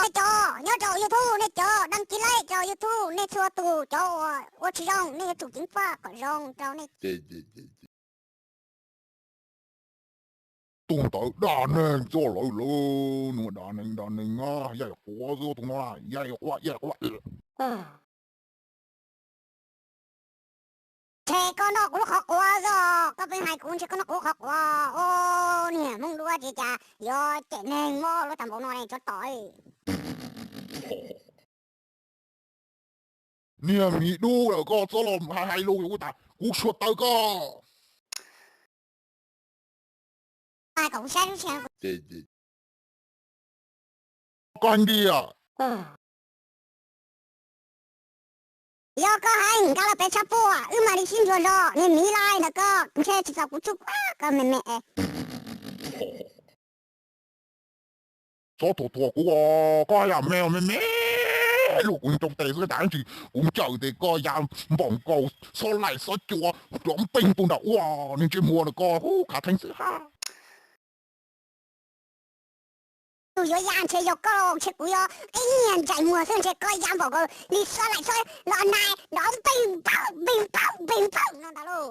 Nej cov nyob rau YouTube, nej cov đăng ký like rau YouTube, nej txhua tus cov uas ua tsis zoo, nej yuav tsum ceev faj kom zoo rau nej. Tus ntawd dag neeg txog lawv lawm, nws dag neeg dag neeg, yaim quav xwb tus no, yaim quav yaim quav. Ntshe koj noj kuv lub qhov quav xwb, koj pheej hais kuv ntshe koj noj kuv lub qhov quav. Os, niag Hmoob duab tsis cas yuav cem neeg muab lub tag npaum no ne, tsov tom. Niag miv dub lawm, koj txhob los hais hais lus, kuv tas kuv tshuav taw koj. Koj ntiag. Yog koj hais nkag los pem tshav puam, wb mam li sib ntsuas zog, niag miv laij ntawm koj, ntshe tsis txaus kuv tsuj koj me me. Txhob thuam thuam kuv, koj yam me me me, luag kuv rau tes xwb tas tsis kuv ncaws tes koj ya npaum nkaus, xob laim xob cua, rov npeej tus nram ua, niag ntsej muag ntawm koj hub khav theeb xwb hab. Tus yuav ya ntshe yog koj, ntshe kuv yog ib niag ntsais muag xwb, ntshe koj ya npaum nkaus li xob laim xob los nais nrov npeej paub npeej paub npeej paub no ntag lauj.